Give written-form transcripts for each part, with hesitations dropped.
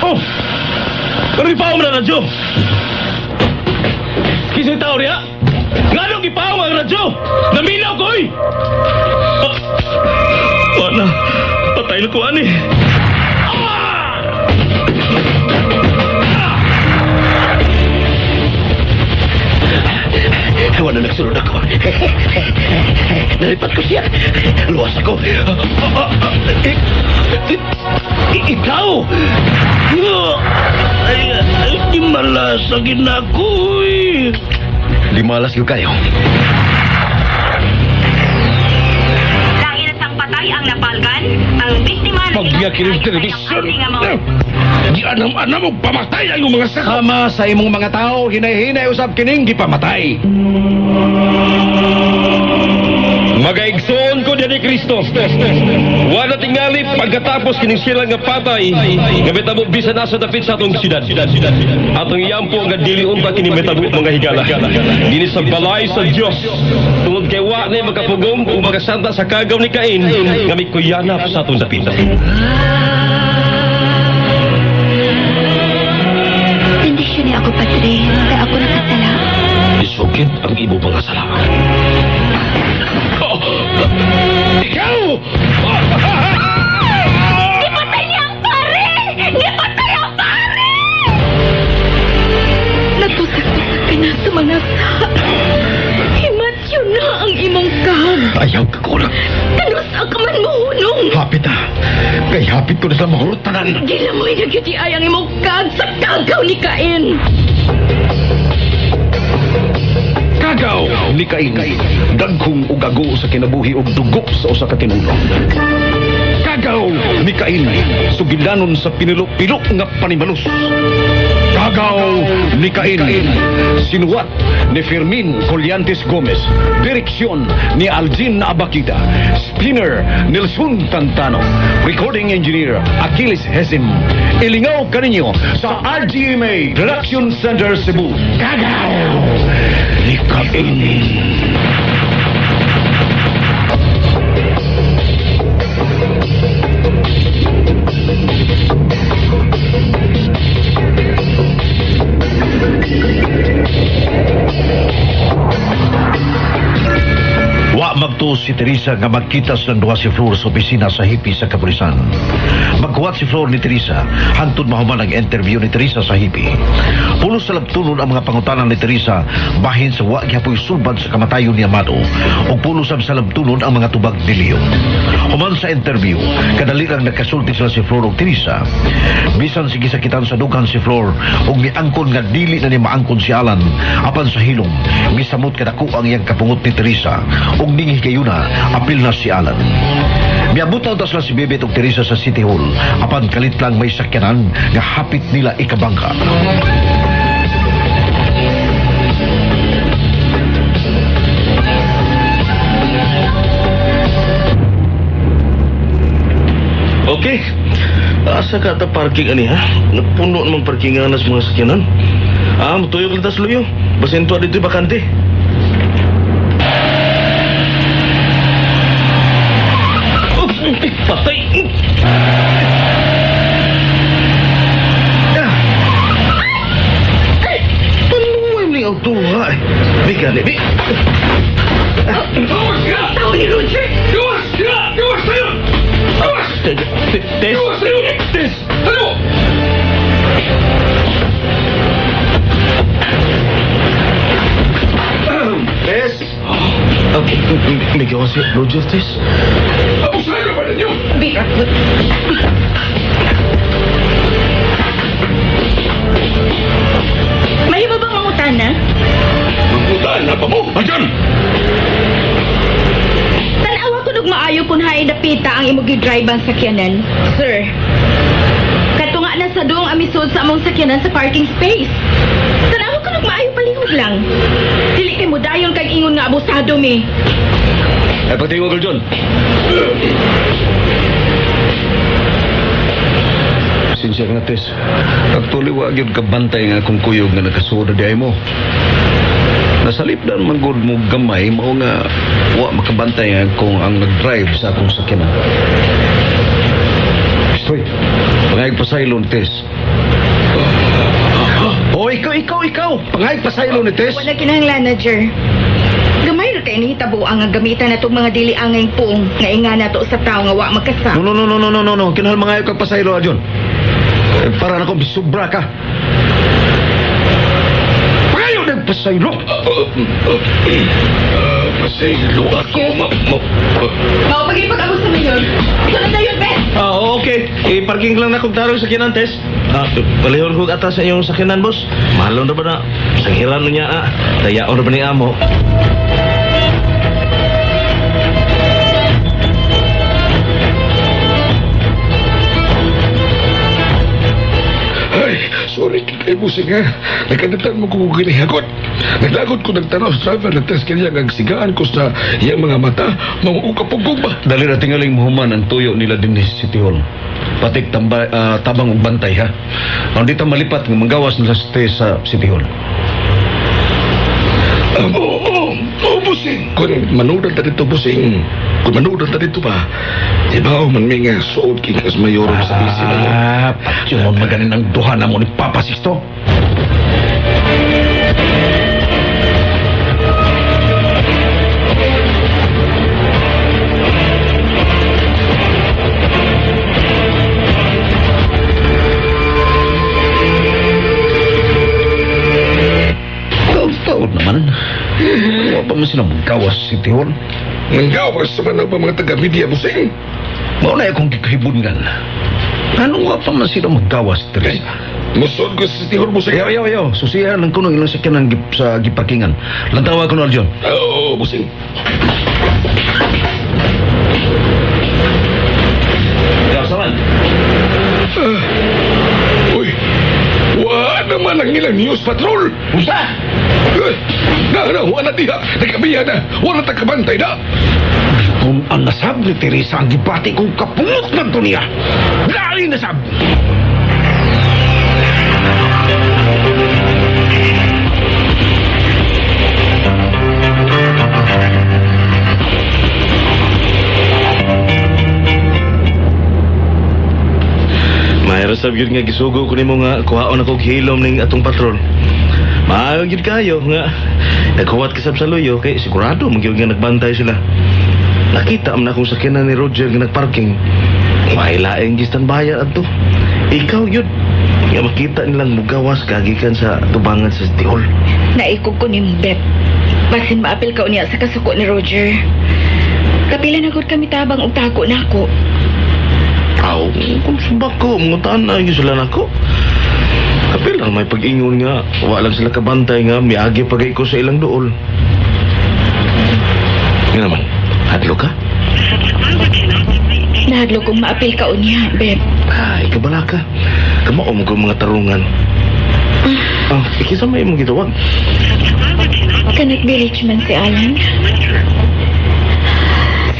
Oh! Pero ipaw mo na radyo! Kisa'y tao niya? Nganong ipaw ang radyo? Naminaw ko, oy! Ah, wala. Patay na ko, ani. Wala, nagsunod ako. Nalipat ko siya. Luwas ako. Ikaw! Ay, ay, di malas ang ginakoy. Di malas ko kayo. Dahil sang patay ang napalkan, ang biktima na Pagyakinig television. Di anam-anam og pamatay ang mga sakop. Sama sa imong mga tao, hinay-hinay usab kining gipamatay. Magaigsoon ko ni Kristo. Wala tingali pagkatapos kining sila nga patay nga mitabo bisan asa dapit sa atong syudad. Atong iyampo nga dili unta kini mitabo, mga higala. Dini sa balay sa Dios. Tungod kay wa ni makapugong ug makasanta sa kagaw ni Cain nga mikuyanap sa atong dapit. Bendisyon ni ako, Padre, kay ako nakasala. Isukit ang imo mga sala. Oh, ikaw! Gipatay niya ang pare! Gipatay ang pare! Nagtusak-tusak ka na sa mga sa. Himatyo na ang imong kag. Ayaw ka ko lang. Kanusa ka man mohunong. Hapit ah. Kay hapit ko na sa mahurot tanan. Gilamoy na gyud ay ang imong kag sa kagaw ni Cain. Kagaw ni Cain. Dagkong ugago sa kinabuhi og dugo sa usa ka tinulo. Kagaw ni Cain. Sugilanon sa pinilo-pilo nga panimalus. Kagaw ni Cain. Sinuwat ni Fermin Collantes Gomez. Direksyon ni Aljin Abakida. Spinner Nelson Tantano. Recording Engineer Achilles Hesim. Ilingaw kaninyo sa RGMA Production Center Cebu. Kagaw ni Cain. Wa magtuo si Teresa nga magkita silang duha si Flor sa opisina sa hipi sa kapulisan. Magkuwat si Flor ni Teresa hantod mahuman ang interview ni Teresa sa hipi. Pulos sa labtunon ang mga pangutanan ni Teresa bahin sa wa gihapoy sulbad sa kamatayon ni Amado ug pulos sab sa labtunon ang mga tubag ni Leo. Human sa interview, kadali lang nagkasulti sila si Flor ug Teresa. Bisan sige sakitan sa dughan si Flor ug miangkon nga dili na ni maangkon si Alan apan sa hilom misamot kadako ang iyang kapungot ni Teresa ug ning higayuna apil na si Alan. Miabot na unta sila si Bebet ug Teresa sa City Hall apan kalit lang may sakyanan nga hapit nila ikabangka. Okay. Asa ka ata parking ani ha? Napuno namang parkingan sa mga sakyanan. Ah, mutuyok lang tas luyo. Basin tuwa dito bakante. Oh, patay! Ah. Panuway mo ang tuwa eh. Bi gani, bi. Tao ni Roger! Tess! Tess! Tess! Okay, may gawa si Roger, Tess. Birakot. Mahimo bang mangutana? Mangutana pa mo! Ayan! Tanawa ko nog maayo kung hain dapita ang imong gi-drive ang sakyanan, sir. Katunga na sa doong amisod sa among sakyanan sa parking space. Tanawa ko nog maayo palihog lang. Dili kay mo dayon kag ingon nga abusado mi. Ay, pagtingog John. Sinsya ka na, Tess. Actually, wa gyud kabantay nga akong kuyog nga nakasuod na diay mo. Nasalip na man gud mo gamay, mao nga wa makabantay nga kung ang nag-drive sa akong sakyanan. Stoy, pangayag pasaylo ni Tess. Oh, ikaw! Pangayag pasaylo ni Tess. Wala kinahanglan na, Jer. Gamay ra kay nihitabo ang gamitan natong mga dili angay puong nga inga nato sa tawo nga wa magkasa. No. Kinahal mangayo kag pasaylo, Arjun. Eh, para na ko sobra ka. Pangayo ng pasaylo! Pasaylo ako. Mao pag-ipag-abot sa mayor. Sunod na yun, Ben! Okay. I-parking lang na kong tarong sa sakyanan, Tess. Palihon ko atas sa iyong sakyanan, boss. Mahalon na ba na? Sanghiran na niya, ah. Dayaon na ba ni amo? Ay, sorry kay busing ha. Nagkandatan mo kung ginihagot. Naglagot ko nagtanaw sa driver na test kaniya nga sigaan ko sa iyang mga mata. Manguukapugog ba? Dali ra tingaling mahuman ang tuyo nila dinhi sa City Hall. Patik tabang og bantay ha. Ang di ta malipat nga manggawas nila sa Tess sa City Hall. Oo, busing. Kung manudan ta dito, busing. Kung manudan ta dito ba, ibaw man may nga suod king as mayor sa busy na yun. Patyon maganin ang duha na mo ni Papa Sixto. Taon naman. Wa pa man sila maggawas sa City Hall. Nanggawas sa man ang mga taga-media, busing. Mao na akong gikahibungan. Anong wa pa man sila maggawas, Teresa? Musod ko sa City Hall, busing. Ayaw. Susihan lang kuno ilang sakyanan sa giparkingan. Lantawa ko no, Aljon. Oo, busing. Ikaw, saman. Uy, wa naman ang ilang news patrol. Usa! Na, wa na diha. Nagkabiya na. Wala ta kabantay na. Kung ang nasab ni Teresa ang gibati kong kapungot ng to niya. Dali nasab! Mayroon sab yun nga gisugo ko nimo nga kuhaon ako og hilom ning atong patrol. Maayo gyud kayo nga naghuwat ka sab sa luyo kay sigurado man gyud nga nagbantay sila. Nakita man akong sakyanan ni Roger nga nagparking. May laing gistanbayan adto. Ikaw yun nga makita nilang mugawas kagikan sa tubangan sa City Hall. Naikog ko ni Beth. Basin maapil ka unya sa kasuko ni Roger. Kapila na gud kami tabang og tako nako. Aw, kung sumba ko, mangutaan na yun sila nako. Kapil lang may pag-ingon nga, wa lang sila kabantay nga, miagi pagay ko sa ilang duol. Nga naman, hadlo ka? Nahadlo kong maapil ka unya, Beb. Ay, kabala ka. Kamaom ko mga tarungan. Ah, ikisa may imong gitawag. Kanag village man si Alan.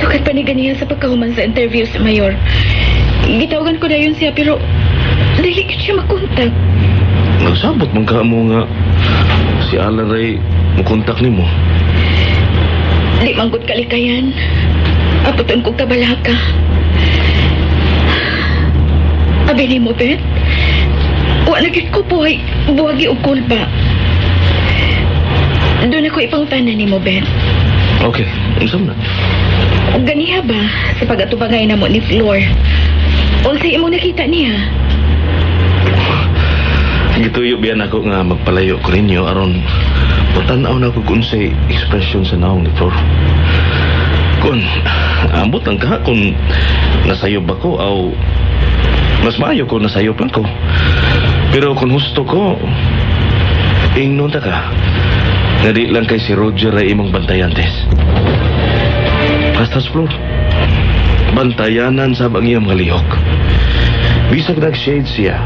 Sukat pa ni ganiya sa pagkahuman sa interview sa mayor. Gitawagan ko na yun siya pero dili ko siya makontak. Nagsabot man ka mo nga si Alan ray mukontak nimo. Di manggod kalikayan. Aputon kong kabalaka. Abi nimo, Bet. Wa na gyud ko buhay, buhagi og kulba. Doon ako ipangtanan nimo, Bet. Okay, unsa man na? Ganiha ba sa pag-atubangay namo ni Flor? Unsay imong nakita niya? Gituyo biyan ako nga magpalayo ko ninyo aron mutan-aw na ko kung unsay ekspresyon sa naong ni Flor. Kung ambot lang ka kung nasayob ako aw mas maayo kung nasayop lang ko. Pero kung husto ko, ingnon ta ka. Nga di lang kay si Roger ay imong bantayan, Tess. Pastas Flor, bantayanan sa ang iyang mga lihok. Bisag nag-shade siya,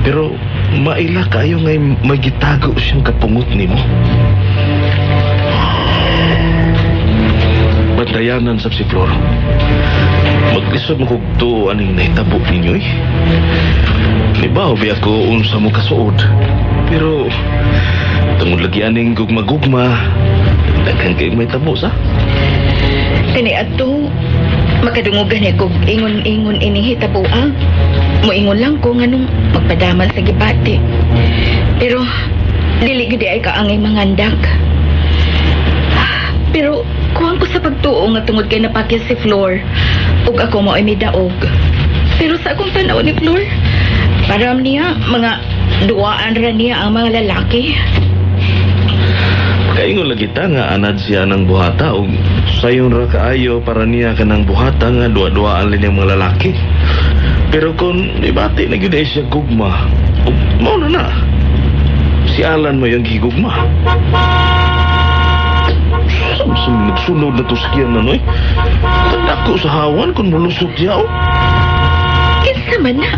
pero maila kayo ngay may gitago siyang kapungot nimo. Bantayanan sab si Flor. Maglisod mo kog tuo aning nahitabo ninyo eh. Nibaw bi ako unsa mo kasuod. Pero Tungod lagi aning gugma-gugma, daghan kay may tabo sa. Kani adto makadungogan ni kog ingon-ingon ining hitaboa. Moingon lang ko nganong magpadaman sa gibati. Pero dili gid ay kaangay mangandak. Pero kuwang ko sa pagtuo nga tungod kay napakya si Flor ug ako mao ay midaog. Pero sa akong tanaw ni Flor, param niya mga duwaan ra niya ang mga lalaki. Kaingon lagi ta nga anad siya ng buhata og sayon ra kaayo para niya kanang buhata nga duwa-duwaan lang niyang mga lalaki. Pero kung ibati na gyud ay siya gugma, ug mao na na. Si Alan mo yung gigugma. Samsung nagsunod na to sa kiyan na noy. Tandako sa hawan kung mulusot siya oh. Kinsa man na?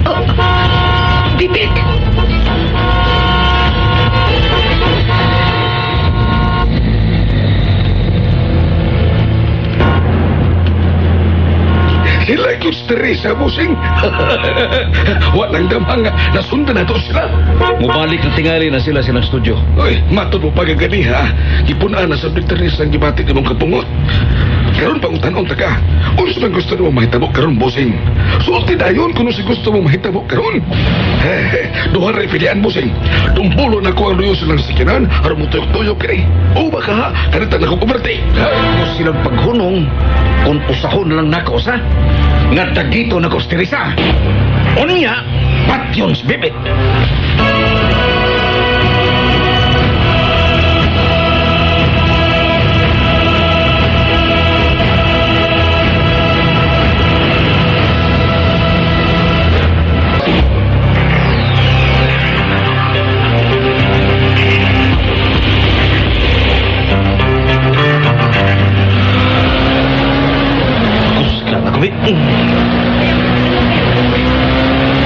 Oh, Bibit. Sila yung Teresa, busing. Walang damang nasundan na to sila. Mubalik na tingali na sila silang studio. Oy, matod mo pagagani ha. Gipunaan na sa Teresa ang gibati ni mong kapungot. Karon pang tanon ta ka. Unsa man gusto nimo mahitabo karon, busing? Sulti dayon kung si gusto mo mahitabo karon. Duha ra pilian, busing. Dumbulo na ko ang luyo silang sikinan aron mo tuyok-tuyok kini. O baka ha, kanita na ko overtake. Mo silang paghunong kung usahon lang nako sa nga dagito nako si Teresa. Unya, patyon si Bibit.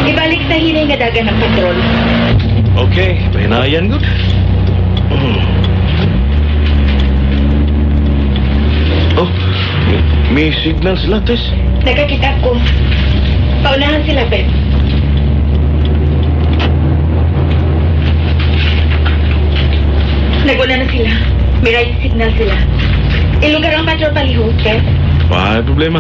Ibalik sa hinay nga dagan ng patrol. Okay, pahinayan good. Oh, may signal sila, Tess. Nakakita ko. Paunahan sila, Beth. Naguna na sila. May right signal sila. Ilugar ang patrol palihog, Beth. Wala problema.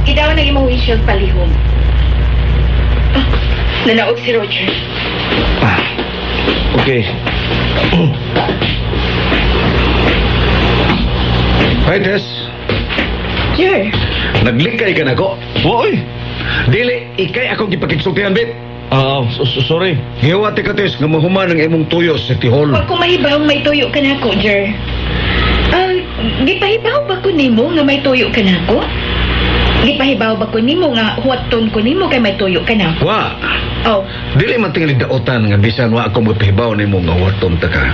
Idaw ng imong windshield palihog. Oh, nanaog si Roger. Okay. Hi, Tess. Jer. Naglikay ka na ko. Woy! Dili, ikay akong gipakigsultihan, Bit. Sorry. Giwati ka, Tess, nga mahuman ang imong tuyo sa City Hall. Huwag ko mahibaw may tuyo ka na ako, Jer. Gipahibaw ba ko nimo nga may tuyo ka na ako? Gipahibaw ba ko nimo nga huwaton ko nimo kay may tuyo ka na ako? Wa. Oh. Dili man tingali daotan nga bisan wa ako magpahibaw nimo nga huwaton ta ka.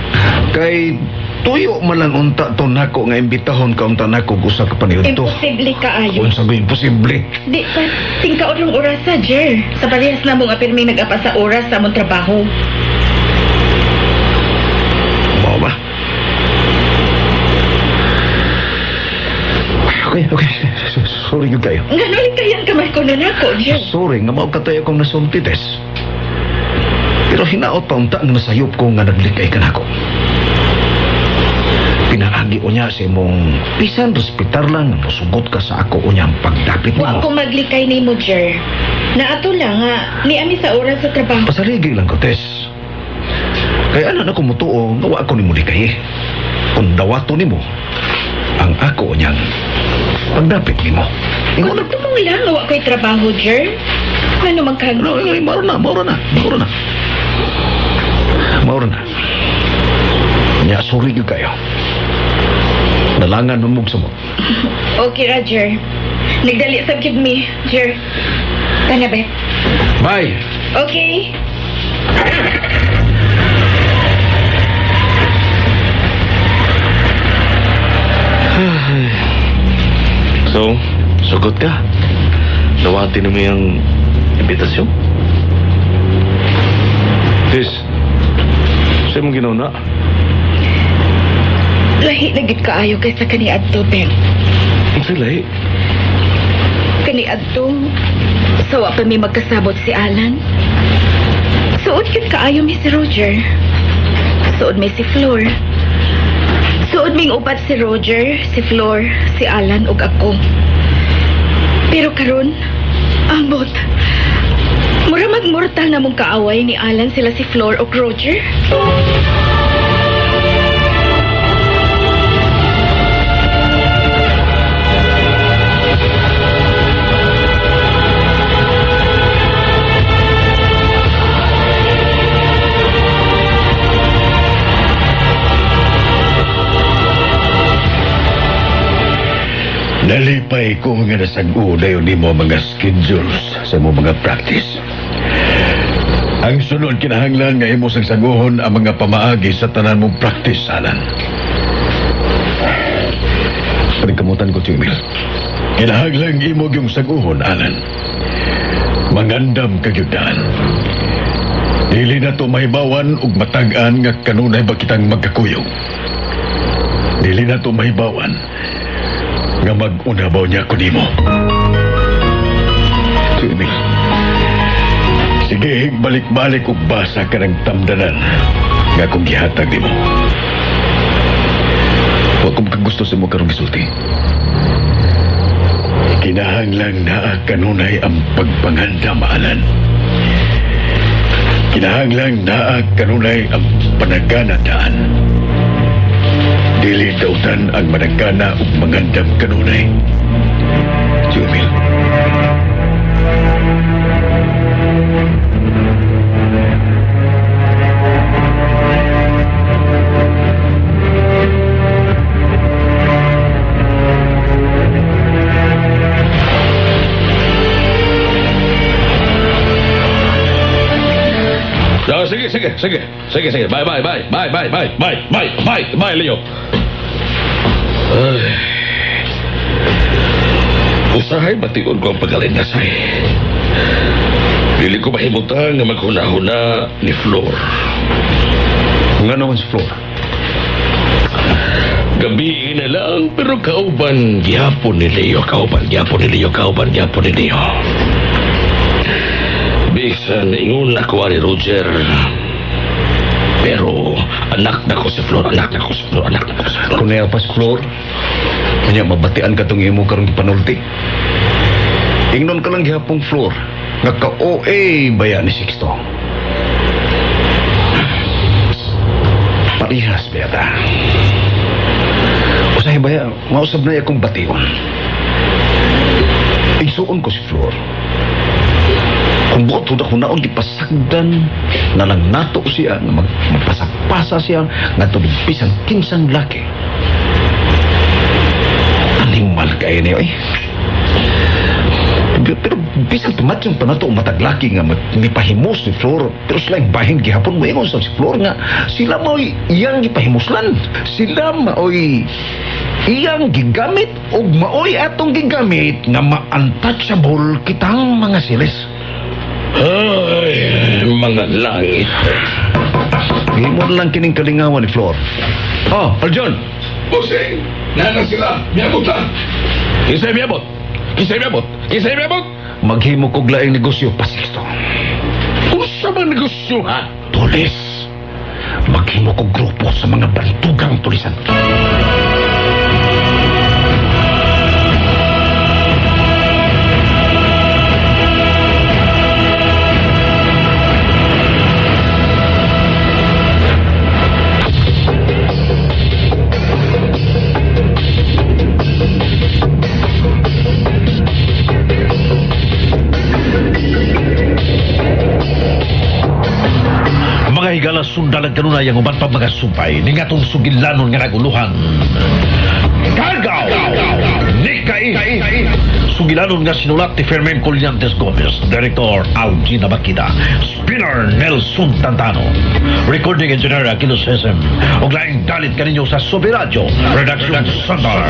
Kay tuyo man lang unta to nako nga imbitahon ka unta nako usa ka paniudto. Imposible kaayo. Unsa ba imposible? Di pa tingkaon rong oras sa Jer. Sa parehas na mong apirmi nag-apa sa oras sa among trabaho. Mao ba? Okay, okay. Sorry gyud kayo. Ngano likayan ka man kuno nako, Jer? Sorry nga mao katay akong nasulti, Tess. Pero hinaot pa unta nga nasayop ko nga naglikay ka nako. Pinaagi unya sa imong bisan respitar lang nga mosugot ka sa ako unya ang pagdapit Wa ko nimo. maglikay nimo, Jer. Naato lang nga ni ami sa oras sa trabaho. Pasaligi lang ko, Tess. Kaya ano na ko mutuo nga wa ako nimo likay. Kung dawato nimo ang ako unyang pagdapit nimo. Ingon na. Tumong lang nga wa ko'y trabaho, Jer. Ano magkag... No, no, mauro na, mauro na, mauro na. Mauro na. Nya, sorry gyud kayo. Nalangan mo mong samot. Okay, Roger. Nagdali sa gyud mi, Jer. Tana, Beth. Bye. Okay. So, sugot ka. Nawatin mo yung imbitasyon? Tis, sa'yo mong ginawa na? Lahi na gid kaayo kaysa kaniadto, Ben. Ang sila eh. Kaniadto, Sawa pa may magkasabot si Alan. Suod yun kaayo mi si Roger. Suod mi si Flor. Suod ming upat si Roger, si Flor, si Alan ug ako. Pero karon, ambot. Mura magmortal na mong kaaway ni Alan sila si Flor ug Roger. Nalipay ko nga nasag-uday nimo mga schedules sa imong mga practice. Ang sunod kinahanglan nga imo sagsaguhon ang mga pamaagi sa tanan mong practice, Alan. Panigkamutan ko, Tio Emil. Kinahanglan imo yung saguhon, Alan. Mangandam kagyudaan. Dili na to mahibawan ug matag-an nga kanunay ba kitang magkakuyog. Dili na to mahibawan nga mag-unabaw niya ko nimo. Tio Emil, sige, balik-balik ug basa ka ng tamdanan nga akong gihatag nimo. Wa ko makagusto sa imo karong gisulti. Kinahanglang naa kanunay ang pagpangandam, Alan. Kinahanglang naa kanunay ang panagana daan. Dili dautan ang managana ug mangandam kanunay. Tio Emil. No, sige, sige, sige. Sige, sige. Bye, bye, bye. Bye, bye, bye. Bye, bye, bye. Bye, Leo. Ay. Usahay bation ko ang pagkalinasay. Dili ko mahimutang nga maghuna-huna ni Flor. Nga naman si Flor? Gabi na lang, pero kauban gihapon ni Leo, kauban gihapon ni Leo, kauban gihapon ni Leo. Bisan ingon ako ni Roger. Pero anak na ko si Flor, anak na ko si Flor, anak na ko si Flor. Kung niya pa si Flor, kanya mabatian ka tong imo karong gipanulti. Ingnon ka lang gihapong Flor, nga ka-OA baya ni Sixto. Parihas baya ta. Usahay baya, mausab na akong bation. Igsuon ko si Flor. Kung buot hunaon gipasagdan na lang nato siya, nga magpasapasa siya, nga tulog bisan kinsang laki. Animal kayo niyo eh. Pero bisan tumatyong pa nato mataglaki nga mipahimos ni Flor, pero sila yung bahin gihapon mo ingon sa si Flor nga sila mao'y iyang gipahimuslan. Sila mao'y iyang gigamit og mao'y atong gigamit nga ma-untouchable kitang mga silis. Ay, mga langit. Himon lang kining kalingawan ni Flor. Oh, Arjun! Bossing! Nana sila! Miyabot na! Kisay miyabot! Kisay miyabot! Kisay miyabot! Maghimo kog laing negosyo, Pasixto. Unsa man negosyo, ha? Tulis! Maghimo kog grupo sa mga bantugang tulisan. Mga higala sundalag kanunay ang uban pa mga sumpay ni ngatong sugilanon nga naguluhan. Kargaw! Ni Cain! Sugilanon nga sinulat ni Fermin Collantes Gomez, Director Algina Bakida, Spinner Nelson Tantano, Recording Engineer Aquilo Sesem, ug laing dalit kaninyo sa Sobe Radio, Production Center.